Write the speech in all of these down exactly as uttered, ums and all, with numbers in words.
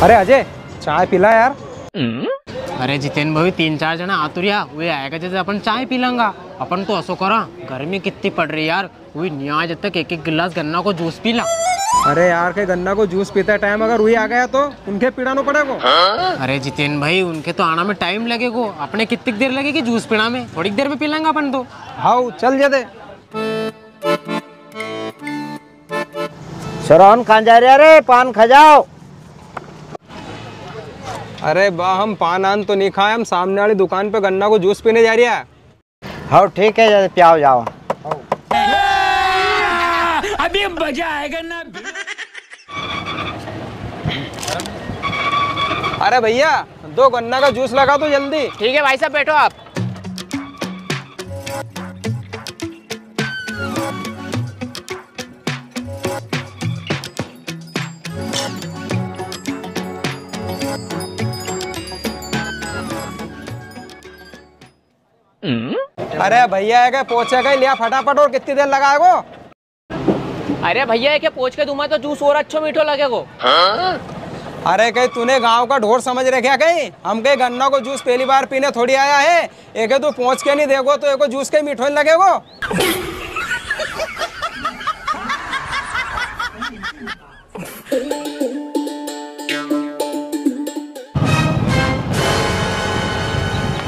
अरे अजय, चाय पिला यार। अरे जितेन भाई, तीन चार जना आ तो रिया, वे आएगा जदे अपन चाय पी लांगा। अपन तो असो करा, गर्मी कितनी पड़ री यार, वे नी आए जब तक एक एक गिलास गन्ना को जूस पी ला। अरे यार, के गन्ना को जूस पीते टाइम अगर वे आ गया तो उनके पीड़ानो पड़ेगो। अरे जितेन भाई, उनके तो आना में टाइम लगेगो, अपने कितनी देर लगेगी जूस पीना में, थोड़ी देर में पी लांगा अपन तो। हाउ, चल जदे। छोरा होन, कां जा रिया रे? पान खा जाओ। अरे बा, हम पान आन तो नी खाए, हम सामने वाली दुकान पे गन्ना को जूस पीने जा रिया है। हाँ, ठीक है, जदे पियाओ जाओ। अभी मजा आएगा ना। अरे भैया, दो गन्ना का जूस लगा दो जल्दी। ठीक है भाई साहब, बैठो आप। अरे भैया, एक पोछे का ही लिया फटाफट, और कितनी देर लगाएगो? अरे भैया, एके पोंछ के दूंगा तो जूस और अच्छो मीठो लगेगो। अरे कई तूने गांव का ढोर समझ रख्या कई? हम कई गन्ना को जूस पहली बार पीने थोड़ी आया है। एके तू पोंछ के नी देगो तो एको जूस कई मीठो नी लगेगो।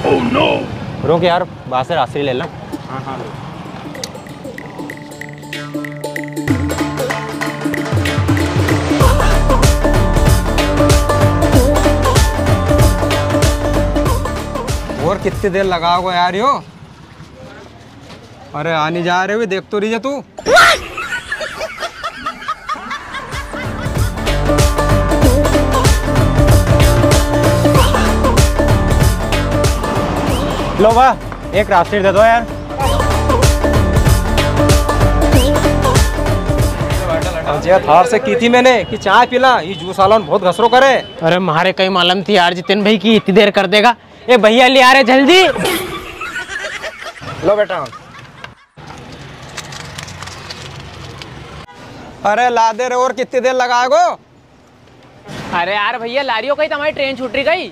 Oh no! रुक यार, बाहर से राजश्री ले ला। हाँ, हाँ, लो। और कितनी देर लगाओगे यार यो? अरे आनी जा रे, देख तो रीजे तू। लो बा, एक राजश्री दे दो यार। अजय, थार से की थी मैंने कि चाय पिला, ये जूस वाला बहुत घसरो करे। अरे म्हारे कई मालूम थी यार जितेन भाई की इतनी देर कर देगा। ए भैया, ले आ रे जल्दी। लो बेटा। अरे ला दे रे, और कितनी देर लगाएगो? अरे यार भैया, ला रियो कई, तमारी ट्रेन छूट री कई?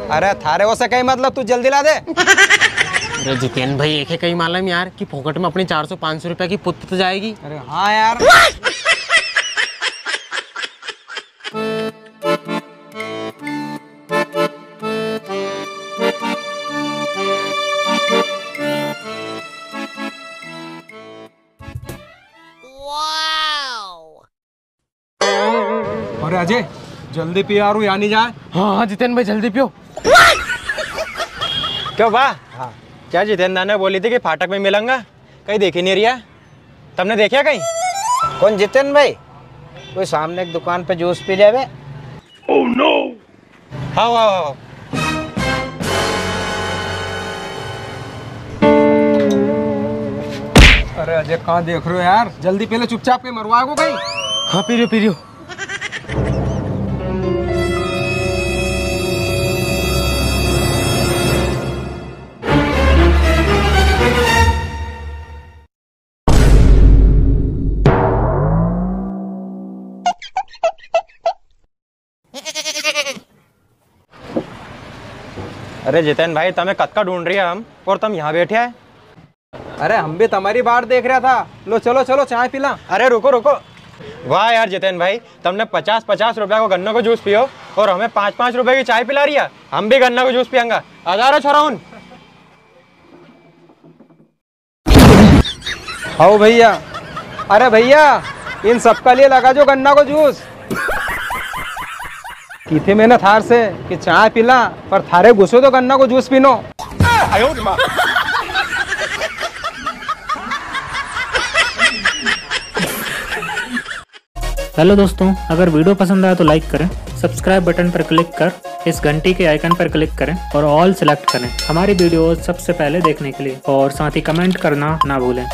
अरे थारे उसे कई मतलब, तू जल्दी ला दे। अरे जितेन भाई, एके कई मालूम यार कि फोकट में अपनी चार सौ पाँच सौ रुपया की पुत तो जाएगी। अरे हाँ यार। अरे अजय, जल्दी पी यार, वो यानी जाए। हाँ, हाँ, जितेन भाई, जल्दी पियो। क्यों बा? हाँ। क्या जितेन दा ने बोली थी कि फाटक में मिलांगा, कई देखी नी रिया? तमने देख्या कई? कौन जितेन भाई? कोई सामने एक दुकान पे जूस पी लेवे। Oh no! हाव, हाव, हाव। अरे अजय, कां देख रियो यार? जल्दी पी ले, चुपचाप, कई मरवाएगो कई। हाँ, पी रियो, पी रियो। अरे जितेन भाई, तमे कद का ढूंढ रिया हम, और तम यहाँ बैठ्या है। अरे हम भी तमारी बाट देख रिया था। लो चलो चलो, चाय पिला। अरे रुको रुको, वाह यार जितेन भाई, तमने पचास पचास रुपया को गन्ना को जूस पियो और हमें पाँच पाँच रुपया की चाय पिला रिया। हम भी गन्ना को जूस पियंगा। आ जा रे छोरा हुन। हाव भैया। अरे भैया, इन सबका लिए लगा जो गन्ना को जूस। की थी मैंने थार से कि चाय पिला, पर थारे गुस्सो तो गन्ना को जूस पीनो। Hello दोस्तों, अगर video पसंद आया तो like करें, subscribe button पर click कर इस घंटी के icon पर click करें और all select करें हमारी videos सबसे पहले देखने के लिए, और साथ ही comment करना ना भूलें।